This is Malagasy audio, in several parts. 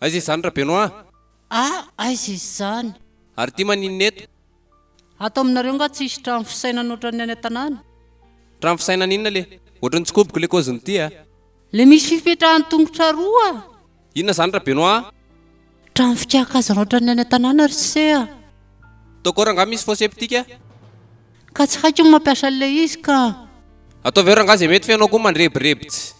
Aiza izany Rabenoa? Ah, aiza izy izany? Ary ity maninona eto? Ato aminareo nga tsisy trano fisainana ohatran'ny any an-tanàna? Trano fisainana inona le? Ohatran'ny tsy koboko le kôzin'ity a! Le misy fipetrahan'ny tongotra roa! Inona izany Rabenoa a? Trano fikakazana ohatran'ny any an-tanàna ry se a! Tao koa rangaha misy fosse septique a! Ka tsy haiko ny mampiasa an'ilay izy ka! Ataovy eo rangaha izay mety fa ianao koa mandrebireby tsy.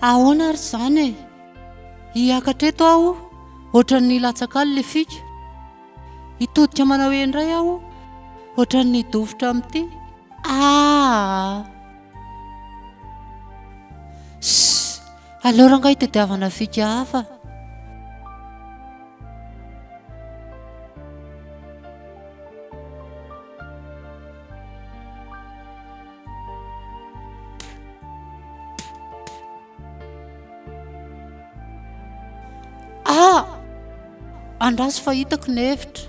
Ahoana ary izany e? Hiakatra eto aho, ohatran'ny hilatsaka any ilay fika. Hitodika manao eny indray aho, ohatran'ny hidofotra amin'ity. Aa! Ssss! Aleo rangahy hitadiavana fika hafa. Ah! Andraso fa hitako ny hevitra.